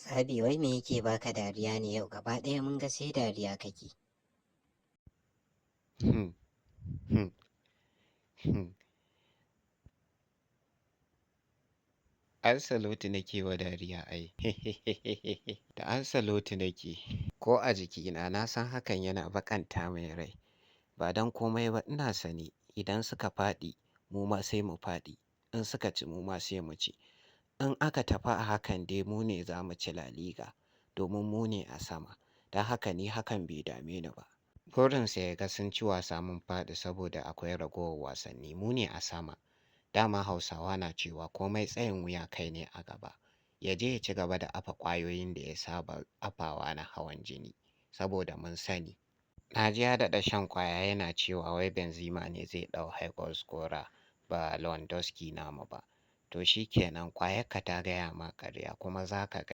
Sabi, wai me yake baka dariya ne yau? Gaba ɗaya mun ga sai dariya kake. Hmm. Hmm. Hmm. Ancelotti nake wa dariya ai. Da Ancelotti nake. Ko a jikina na san hakan yana baƙanta mai rai. Ba don komai ba, ina sane idan suka faɗi mu ma sai mu faɗi, in suka ci mu ma sai mu ci. In aka tafi a hakan dai mu ne za mu ci La Liga domin mu ne a sama. Don haka ni hakan bai dame ni ba. Burinsa ya ga sun ci wasa mun faɗi saboda akwai ragowar wasanni, mu ne a sama. Dama Hausawa na cewa komai tsayin wuya kai ne a gaba. Ya je ya ci gaba da afa ƙwayoyin da ya saba afawa na hawan jini saboda mun sani. Na ji ya daɗa shan ƙwaya yana cewa wai Benzema ne zai ɗau high goal scorer ba Lewandowski namu ba. To shi kenan, ƙwayarka ta gaya ma ƙarya kuma za ka gani.